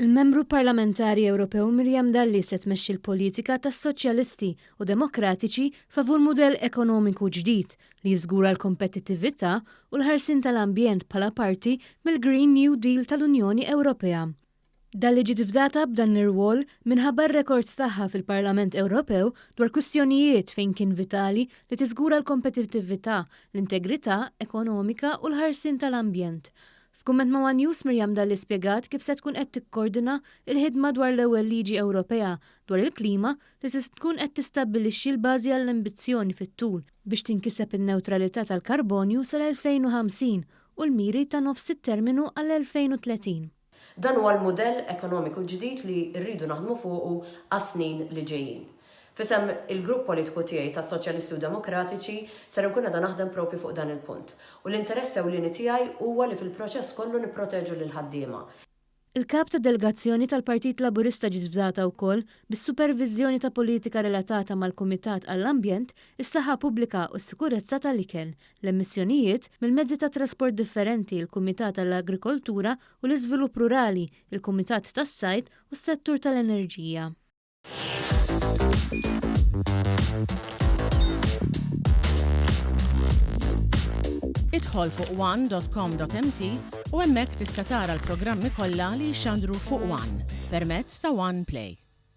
Il-Membru Parlamentari Ewropew Miriam Dalli se tmexxi l-politika tas-Soċjalisti u Demokratiċi favur mudell ekonomiku ġdid li jiżgura l-kompetittività u l-ħarsien tal-ambjent bħala parti mill-Green New Deal tal-Unjoni Ewropea. Dalli ġiet fdata b'dan l-irwol minħabba r-rekord tagħha fil-Parlament Ewropew dwar kwistjonijiet fejn kien vitali li tiżgura l-kompetittività, l-integrità ekonomika u l-ħarsien tal-ambjent. F'kumment ma' One News Miriam Dalli spjegat kif se tkun qed tikkordina l-ħidma dwar l-ewwel liġi Ewropea dwar il-klima li se tkun qed tistabbilixxi l-bażi għall-ambizzjoni fit-tul biex tinkiseb in-newtralità tal-karbonju sal-2050 u l-miri ta' nofs it-terminu għall-2030. Dan huwa l-mudell ekonomiku l-ġdid li rridu naħdmu fuqu għas-snin li ġejjin. F'isem il-grupp politiku tiegħi tas-Soċjalisti u Demokratiċi ser inkun qiegħda naħdem proprju fuq dan il-punt. U l-interess ewlieni tiegħi huwa li fil-proċess kollu nipproteġu lill-ħaddiema. Il-Kap tad-Delgazzjoni tal-Partit Laburista ġiet fdata wkoll bis-superviżjoni ta' politika relatata mal-Kumitat għall-Ambjent, is-Saħħa Pubblika u s-Sikurezza tal-Ikel, l-Emissjonijiet mill-Mezzi tat-Trasport Differenti, il-Kumitat għall-Agrikoltura u l-Iżvilupp Rurali, il-Kumitat tas-Sajd u s-Settur tal-Enerġija. Idħol fuq one.com.mt u hemmhekk tista' tara l-programmi kollha li jixxandru fuq One permezz ta' One Play.